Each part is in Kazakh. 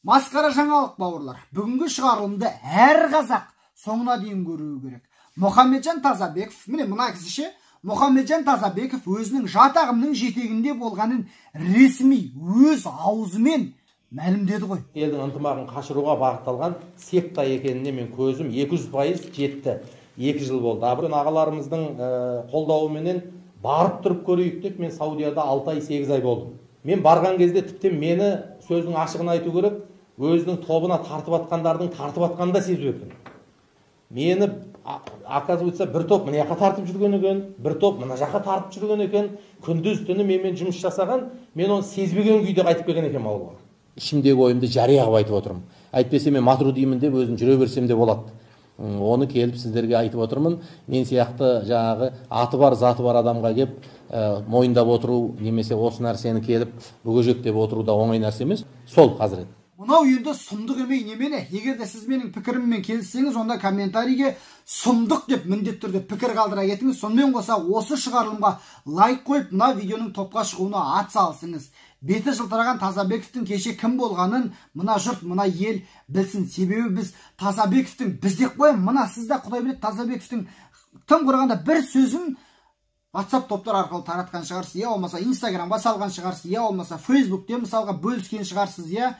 Масқара жаңалық, бауырлар. Бүгінгі шығарылымды әр қазақ соңына дейін көруі керек. Мұхамеджан Тазабеков, міне мына кісі ше, Мұхамеджан Тазабеков өзінің жат ағымның жетегінде болғанын ресми өз аузымен мәлімдеді ғой. Елдің ынтымағын қашыруға бағытталған секта екеніне мен көзім 200% жетті. 2 жыл болды. Абырой ағаларымыздың қолдауыменен барып тұрып көрейік деп мен Саудияда 6 ай 8 ай болдым. Мен барған кезде тіптен мені, сөздің ашығын айту керек, өзінің тобына тартып атқандардың тартып атқанын да сезіп. Мені, оказывается, бір топ мына жаққа тартып жүрген екен, бір топ мына жаққа тартып жүрген екен. Күндіз түні менімен жұмыс жасаған, мен оны сезбеген күйде қайтып келген екенмін ауылға. Ішімдегі ойымды жария қылып айтып отырмын. Әйтпесе мен Матрудимін деп өзім жүре берсем де болады. Оны келіп сіздерге айтып отырмын. Мен сияқты жаңағы аты бар, заты бар адамға кеп мойындап отыру, немесе осы нәрсені келіп бүгежектеп отыру да оңай нәрсе емес. Сол хазірет. Мынау енді сұмдық емей немене? Егер де сіз менің пікіріммен келіссеңіз, онда комментарийге сұмдық деп міндетті түрде пікір қалдыра кетіңіз. Сонымен қоса осы шығарылымға лайк қойып, мына видеоның топқа шығуына ат салысыңыз. Беті жылтыраған Тазабековтің кеше кім болғанын мына жұрт, мына ел білсін. Себебі біз Тазабековтің, біз деп қоямын, мына сіз де Құдай біледі, Тазабековтің тым құрығанда бір сөзін WhatsApp топтар арқылы таратқан шығарсыз, я болмаса Инстаграмға салған шығарсыз, я болмаса Фейсбукте мысалға бөліскен шығарсыз, я.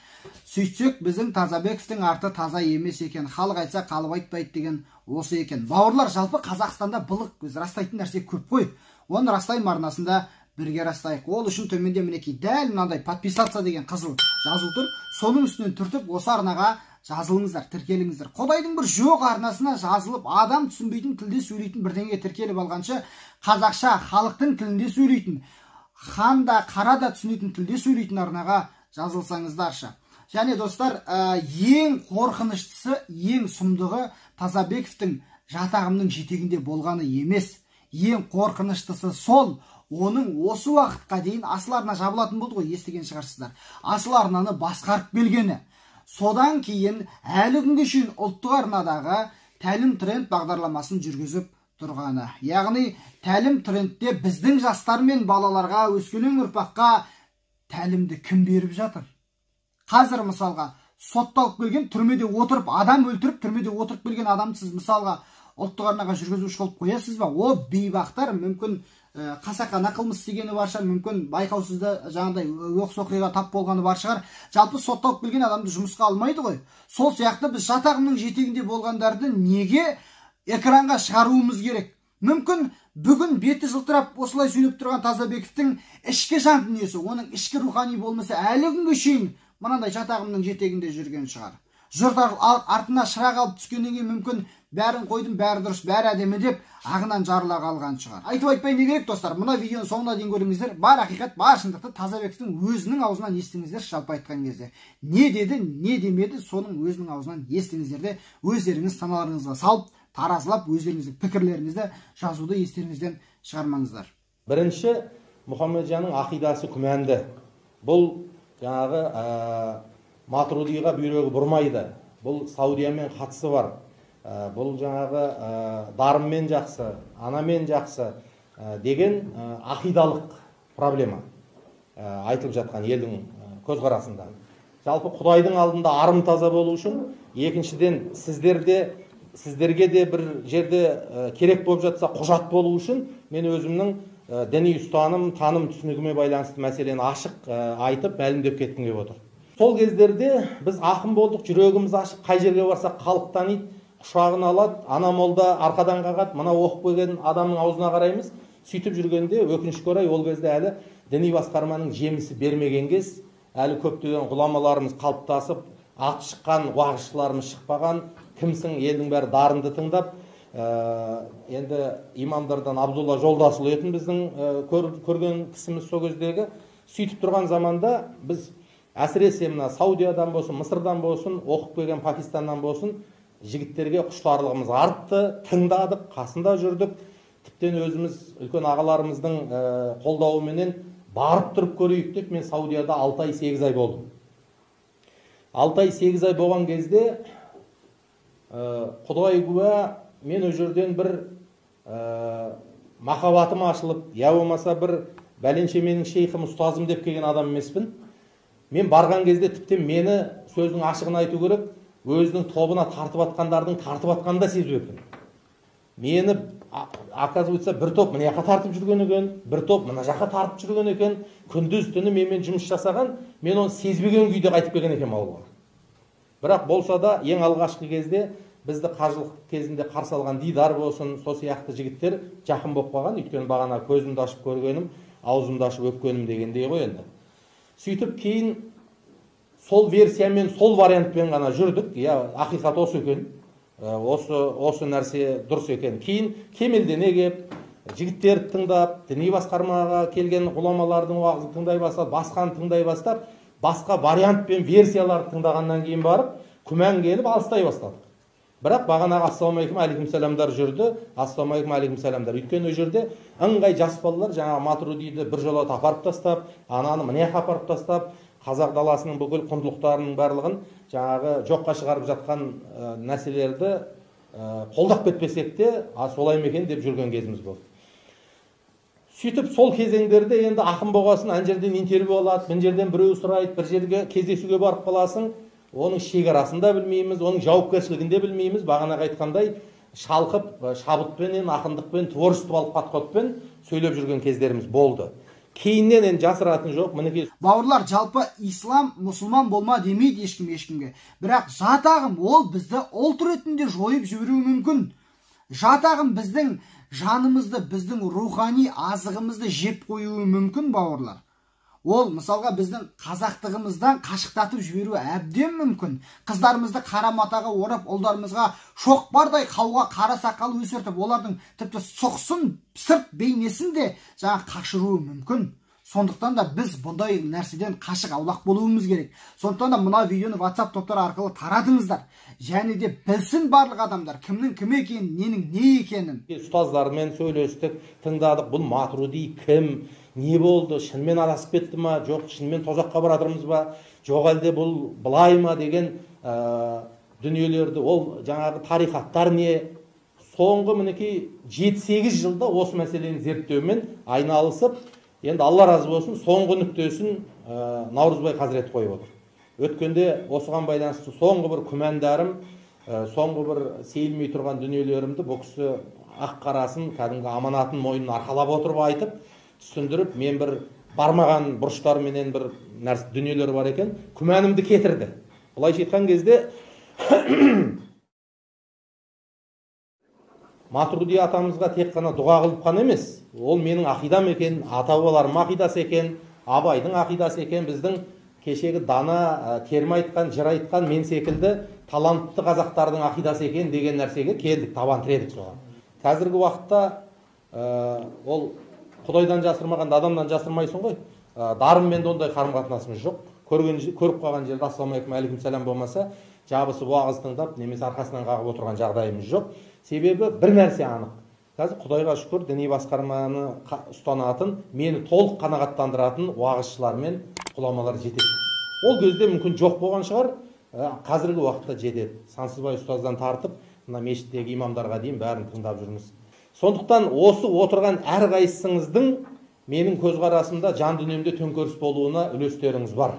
Сөйтсек, біздің Тазабековтің арты таза емес екен. Халық айтса, қалып айтпайды деген осы екен. Бауырлар, жалпы Қазақстанда былық өз растайтын нәрсе көп қой. Оны растаймын арнасында бірге растайық. Ол үшін төменде мінекей дәл мынандай подписаться деген қызыл жазу тұр. Соның үстінен түртіп осы арнаға жазылыңыздар, тіркеліңіздер. Құдайдың бір жоқ арнасына жазылып, адам түсінбейтін тілде сөйлейтін бірдеңеге тіркеліп алғанша, қазақша халықтың тілінде сөйлейтін, хан да қара да түсінетін тілде сөйлейтін арнаға жазылсаңыздаршы. Және достар, ең қорқыныштысы, ең сұмдығы Тазабековтің жат ағымның жетегінде болғаны емес. Ең қорқыныштысы сол, оның осы уақытқа дейін асыл арна жабылатын болды ғой, естіген шығарсыздар. Асыл арнаны басқарып келгені. Содан кейін әлі күнге шейін ұлттық арнадағы тәлім тренд бағдарламасын жүргізіп тұрғаны. Яғни тәлім трендте біздің жастар мен балаларға, өскелең ұрпаққа тәлімді кім беріп жатыр? Қазір мысалға сотталып келген, түрмеде отырып, адам өлтіріп, түрмеде отырып келген адамды сіз мысалға ұлттық арнаға жүргізуші қылып қоясыз ба? О бейбақтар мүмкін қасақана қылмыс істегені бар шығар, мүмкін байқаусызда жаңағыдай оқыс оқиғаға тап болғаны бар шығар. Жалпы сотталып келген адамды жұмысқа алмайды ғой. Сол сияқты біз жат ағымның жетегінде болғандарды неге экранға шығаруымыз керек? Мүмкін бүгін беті жылтырап осылай сөйлеп тұрған Тазабековтің ішкі жан дүниесі, оның ішкі рухани болмысы әлі күнге шейін мынандай жат ағымның жетегінде жүрген шығар. Жұрт артына шырақ алып түскеннен кейін мүмкін бәрін қойдым, бәрі дұрыс, бәрі әдемі деп ағынан жарыла қалған шығар. Айтып айтпай не керек, достар, мына видеоның соңына дейін көріңіздер. Бар ақиқат, бар шындықты Тазабековтің өзінің аузынан естіңіздер. Жалпы айтқан кезде не деді, не демеді, соның өзінің аузынан естіңіздер де өздеріңіз саналарыңызға салып, таразылап, өздеріңіздің пікірлеріңізді жазуды естеріңізден шығармаңыздар. Бірінші, Мұхамеджанның ақидасы күмәнді. Бұл жаңағы Матрудиға бүйрегі бұрмайды. Бұл Саудиямен қатысы бар. Бұл жаңағы дарынмен жақсы, анамен жақсы деген ақидалық проблема айтылып жатқан елдің көзқарасында. Жалпы Құдайдың алдында арым таза болу үшін, екіншіден сіздерге де бір жерде керек болып жатса құжат болу үшін мен өзімнің діни ұстаным, таным түсінігіме байланысты мәселені ашық айтып мәлімдеп кеткім келіп отыр. Сол кездерде біз ақын болдық, жүрегіміз ашық, қай жерге барсақ халық таниды, құшағын алады, ана молда арқадан қағады, мына оқып келген адамның аузына қараймыз. Сөйтіп жүргенде өкінішке орай ол кезде әлі діни басқарманың жемісі бермеген кез, әлі көптеген ғұламаларымыз қалыптасып, аты шыққан уағызшыларымыз шықпаған, кімсің елдің бәрі дарынды тыңдап, енді имамдардан Абдулла Жолдасұлы етін біздің көрген кісіміз сол кездегі. Сөйтіп тұрған заманда біз әсіресе мына Саудиядан болсын, Мысырдан болсын, оқып келген Пакистаннан болсын, жігіттерге құштарлығымыз артты, тыңдадық, қасында жүрдік. Тіптен өзіміз үлкен ағаларымыздың қолдауыменен барып тұрып көрейік деп мен Саудияда 6 ай 8 ай болдым. 6 ай 8 ай болған кезде Құдай куә, мен ол жерден бір махаббатым ашылып, я болмаса бір бәленше менің шейхім, ұстазым деп келген адам емеспін. Мен барған кезде тіптен мені сөздің ашығын айту керек, өзінің тобына тартып атқандардың тартып атқанын да сезбеппін. Мені, оказывается, бір топ мына жаққа тартып жүрген екен, бір топ мына жаққа тартып жүрген екен. Күндіз түні менімен жұмыс жасаған, мен оны сезбеген күйде қайтып келген екенмін ауылға. Бірақ болса да ең алғашқы кезде бізді қажылық кезінде қарсы алған Дидар болсын, сол сияқты жігіттер жақын болып қалған. Өйткені бағана көзімді ашып көргенім, аузымды ашып өпкенім дегендей ғой енді. Сөйтіп кейін сол версиямен, сол вариантпен ғана жүрдік. Я, ақиқат осы екен, осы нәрсе дұрыс екен. Кейін кемелдене кеп, жігіттерді тыңдап, діни басқармаға келген ғұламалардың уағызын тыңдай бастап, басқаны тыңдай бастап, басқа вариант пен версияларды тыңдағаннан кейін барып, күмән келіп алыстай бастадық. Бірақ бағанағы ассалаумағалейкум, алейкум саламдар жүрді, ассалаумағалейкум, алейкум саламдар. Өйткені ол жерде ыңғай жас балалар жаңағы Матрудиді бір жолата апарып тастап, ананы мына жаққа апарып тастап, қазақ даласының бүкіл құндылықтарының барлығын жаңағы жоққа шығарып жатқан нәрселерді қолдап кетпесек те, солай ма екен деп жүрген кезіміз болды. Сөйтіп сол кезеңдерде енді ақын болғасын, ана жерден интервью алады, мына жерден біреу сұрайды, бір жерге кездесуге барып қаласың, оның шекарасын да білмейміз, оның жауапкершілігін де білмейміз. Бағанағы айтқандай, шалқып, шабытпенен, ақындықпен, творчестволық подходпен сөйлеп жүрген кездеріміз болды. Кейіннен енді жасыратын жоқ, мінекей. Бауырлар, жалпы ислам мұсылман болма демейді ешкім ешкімге. Бірақ жат ағым ол бізді ұлт ретінде жойып жіберуі мүмкін. Жат ағым біздің жанымызды, біздің рухани азығымызды жеп қоюы мүмкін, бауырлар. Ол мысалға біздің қазақтығымыздан қашықтатып жіберуі әбден мүмкін. Қыздарымызды қара матаға орап, ұлдарымызға шоқпардай қауға қара сақал өсіртіп, олардың тіпті сұқсын, сырт бейнесін де жаңа қашыруы мүмкін. Сондықтан да біз бұндай нәрседен қашық аулақ болуымыз керек. Сондықтан да мына видеоны WhatsApp топтары арқылы таратыңыздар. Және де білсін барлық адамдар кімнің кім екенін, ненің не екенін. Ұстаздармен сөйлестік, тыңдадық. Бұл Матруди кім? Не болды? Шынымен адасып кетті ма? Жоқ, шынымен тозаққа баратырмыз ба? Жоқ, әлде бұл былай ма деген дүниелерді, ол жаңағы тарихаттар не? Соңғы мінекей 7-8 жылда осы мәселені зерттеумен айналысып, енді Алла разы болсын, соңғы нүктесін Наурызбай қазірет қойып отыр. Өткенде осыған байланысты соңғы бір күмәндарым, соңғы бір сейілмей тұрған дүниелерімді бұл кісі ақ қарасын, кәдімгі аманатын мойнына арқалап отырып айтып, түсіндіріп, мен бір бармаған бұрыштарменен бір нәрсе дүниелер бар екен, күмәнімді кетірді. Былайша айтқан кезде Матруди атамызға тек қана дұға қылып қана емес, ол менің ақидам екен, ата-бабаларым ақидасы екен, Абайдың ақидасы екен, біздің кешегі дана терме айтқан, жыр айтқан мен секілді талантты қазақтардың ақидасы екен деген нәрсеге келдік, табан тіредік соған. Қазіргі уақытта ол Құдайдан жасырмағанда адамнан жасырмайсың ғой. Дарынмен де ондай қарым-қатынасымыз жоқ. Көріп қалған жерде ассалаумағалейкум, алейкум салам болмаса, жабысып уағыз тыңдап, немесе арқасынан қағып отырған жағдайымыз жоқ. Себебі бір нәрсе анық. Қазір Құдайға шүкір, діни басқарманы ұстанатын, мені толық қанағаттандыратын уағызшылар мен ғұламалар жетеді. Ол кезде мүмкін жоқ болған шығар, қазіргі уақытта жетеді. Сансызбай ұстаздан тартып, мына мешіттегі имамдарға дейін бәрін тыңдап жүрміз. Сондықтан осы отырған әрқайсыңыздың менің көзқарасымда, жан дүниемде төңкеріс болуына үлестеріңіз бар.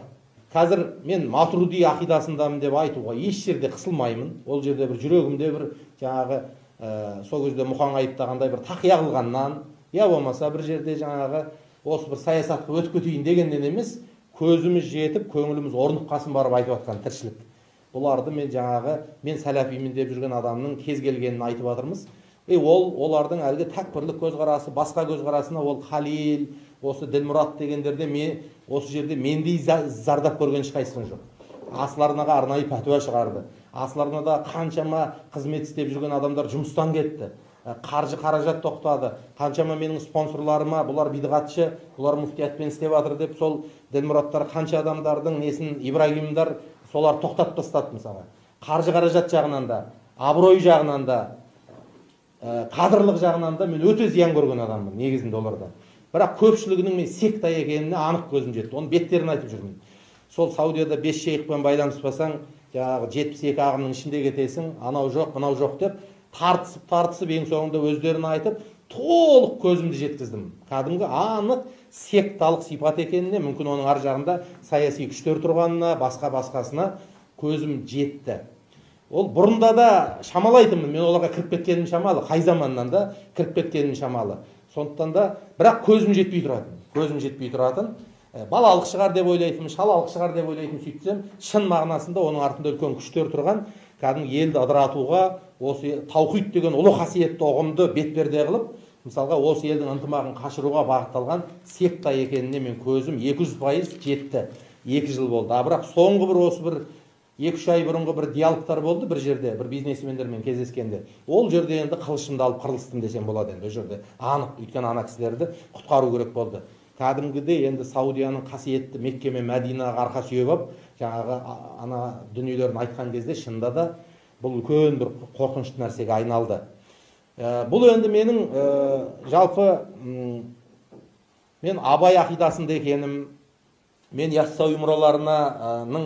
Қазір мен Матруди ақидасындамын деп айтуға еш жерде қысылмаймын. Ол жерде бір жүрегімде бір жаңағы сол кезде Мұхаң айыптағандай бір тақия қылғаннан, я болмаса бір жерде жаңағы осы бір саясатқа өтіп кетейін дегеннен емес, көзіміз жетіп, көңіліміз орныққасын барып айтып жатқан тіршілік. Бұларды мен жаңағы мен сәләфимін деп жүрген адамның кез келгенін айтып жатырмыз. Ол олардың әлгі тәкпірлік көзқарасы, басқа көзқарасына ол Халил, осы Ділмұрат дегендерде мен осы жерде мендей зардап көрген ешқайсының жоқ. Асыл арнаға арнайы пәтуа шығарды. Асыл арнада қаншама қызмет істеп жүрген адамдар жұмыстан кетті. Қаржы қаражат тоқтады. Қаншама менің спонсорларыма бұлар бидғатшы, бұлар муфтиятпен істеп жатыр деп сол Ділмұраттар қанша адамдардың несін, Ибрагимдар солар тоқтатып тастады мысалға. Қаржы қаражат жағынан да, абырой жағынан да, қадірлік жағынан да мен өте зиян көрген адаммын негізінде олардан. Бірақ көпшілігінің мен секта екеніне анық көзім жетті. Оның беттерін айтып жүрмін. Сол Саудияда 5 шейхпен байланыспасаң, жаңағы 72 ағымның ішінде кетесің, анау жоқ, мынау жоқ деп тартысып-тартысып ең соңында өздерін айтып, толық көзімді жеткіздім. Кәдімгі анық секталық сипат екеніне, мүмкін оның ар жағында саяси күштер тұрғанына, басқа-басқасына көзім жетті. Ол бұрында да шамалайтынмын, мен оларға кіріп кеткенім шамалы, қай заманнан да кіріп кеткенім шамалы. Сондықтан да, бірақ көзім жетпей тұратын, көзім жетпей тұратын. Балалық шығар деп ойлайтынмын, шалалық шығар деп ойлайтынмын, сөйтсем, шын мағынасында оның артында үлкен күштер тұрған, кәдімгі елді ыдыратуға, осы таухид деген ұлы қасиетті ұғымды бетперде қылып, мысалға осы елдің ынтымағын қашыруға бағытталған секта екеніне мен көзім 200% жетті. 2 жыл болды. А бірақ соңғы бір осы бір 2-3 ай бұрынғы бір диалогтар болды бір жерде, бір бизнесмендермен кездескенде. Ол жерде енді қылышымды алып қырылыстым десем болады енді, ол жерде анық, өйткені ана кісілерді құтқару керек болды. Кәдімгідей енді Саудияның қасиетті Мекке мен Мәдинаға арқа сүйеп алып, жаңағы ана дүниелерін айтқан кезде шынында да бұл үлкен бір қорқынышты нәрсеге айналды. Бұл енді менің жалпы мен Абай ақидасында екенім, мен Яссауи мұраларының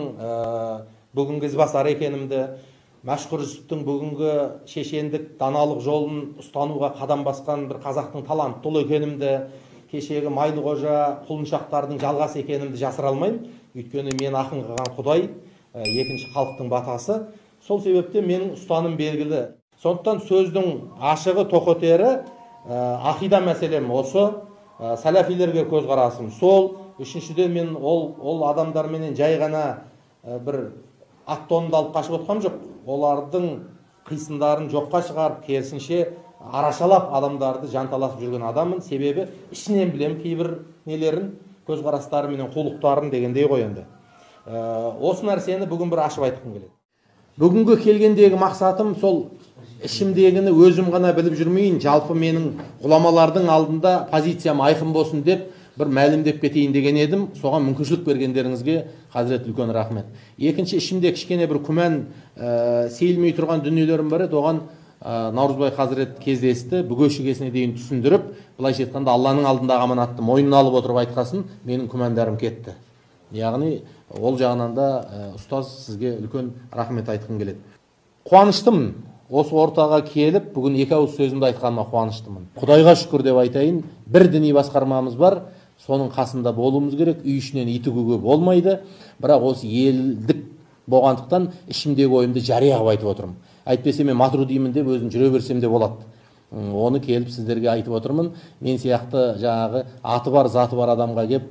бүгінгі ізбасары екенімді, Мәшһүр Жүсіптің бүгінгі шешендік даналық жолын ұстануға қадам басқан бір қазақтың талантты ұлы екенімді, кешегі Майлықожа құлыншақтардың жалғасы екенімді жасыра алмаймын. Өйткені мен ақын қылған Құдай, екінші халықтың батасы. Сол себептен менің ұстаным белгілі. Сондықтан сөздің ашығы тоқетері ақида мәселем осы, сәләфилерге көзқарасым сол. Үшіншіден, мен ол адамдарменен жай ғана бір ат тонымды алып қашып отқан жоқ. Олардың қисындарын жоққа шығарып, керісінше арашалап адамдарды жанталасып жүрген адаммын. Себебі ішінен білем кейбір нелерін, көзқарастары менен қулықтарын дегендей ғой енді. Осы нәрсені бүгін бір ашып айтқым келеді. Бүгінгі келгендегі мақсатым сол ішімдегіні өзім ғана біліп жүрмейін, жалпы менің ғұламалардың алдында позициям айқын болсын деп бір мәлімдеп кетейін деген едім. Соған мүмкіншілік бергендеріңізге хазірет үлкен рахмет. Екінші, ішімде кішкене бір күмән сейілмей тұрған дүниелерім бар еді. Оған Наурызбай хазірет кездесті, бүге-шігесіне дейін түсіндіріп, былайша айтқанда Алланың алдындағы аманатты мойнына алып отырып айтқасын, менің күмәндарым кетті. Яғни ол жағынан да ұстаз сізге үлкен рахмет айтқым келеді. Қуаныштымын. Осы ортаға келіп, бүгін екі ауыз сөзімді айтқаныма қуаныштымын. Құдайға шүкір деп айтайын, бір діни басқармамыз бар, соның қасында болуымыз керек, үй ішінен итігуге болмайды. Бірақ осы елдік болғандықтан ішімдегі ойымды жария қылып айтып отырмын. Әйтпесе мен матрудимін деп өзім жүре берсем де болады. Оны келіп сіздерге айтып отырмын. Мен сияқты жаңағы аты бар, заты бар адамға кеп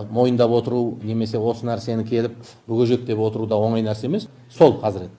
мойындап отыру, немесе осы нәрсені келіп бүгежектеп отыру да оңай нәрсе емес. Сол хазірет.